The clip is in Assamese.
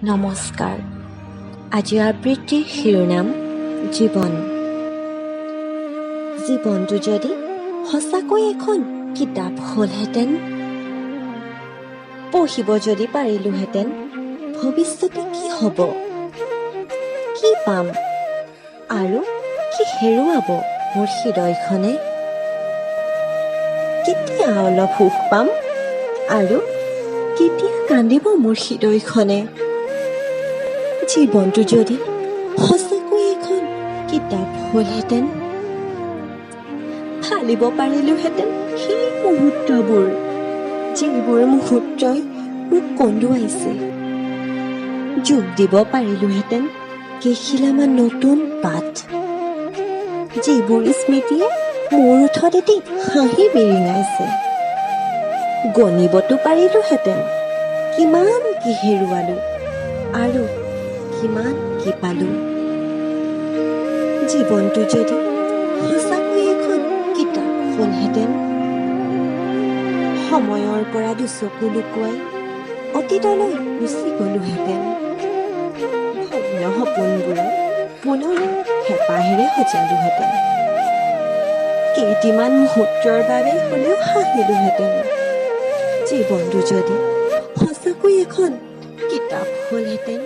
নমস্কাৰ। আজি আবৃত্তিৰ শিৰোনাম জীৱন। জীৱনটো যদি সঁচাকৈ এখন কিতাপ হ'লহেঁতেন, পঢ়িব যদি পাৰিলোহেঁতেন, ভৱিষ্যতে কি হ'ব, কি পাম আৰু কি হেৰুৱাব মোৰ হৃদয়খনে? কেতিয়া অলপ সুখ পাম আৰু কেতিয়া কান্দিব মোৰ হৃদয়খনে? জীৱনটো যদি সঁচাকৈ এখন কিতাপ হ'লহেঁতেন, ফালিব পাৰিলোহেঁতেন সেই মুহূৰ্তবোৰ, যিবোৰ মুহূৰ্তই মোক কন্দুৱাইছে। যোগ দিব পাৰিলোহেঁতেন কেইখিলামান নতুন পাত, যিবোৰ স্মৃতিয়ে মোৰ ওঠত এটি হাঁহি বিৰিঙাইছে। গণিবতো পাৰিলোহেঁতেন কিমান কি হেৰুৱালো আৰু কিমান কি পালো। জীৱনটো যদি সঁচাকৈ এখন কিতাপ হ'লহেঁতেন, সময়ৰ পৰা দুচকু লুকুৱাই অতীতলৈ গুচি গ'লোহেঁতেন। ভগ্ন সপোনবোৰক পুনৰ হেঁপাহেৰে সজালোহেঁতেন। কেইটিমান মুহূৰ্তৰ বাবে হ'লেও হাঁহিলোহেঁতেন। জীৱনটো যদি সঁচাকৈ এখন কিতাপ হ'লহেঁতেন।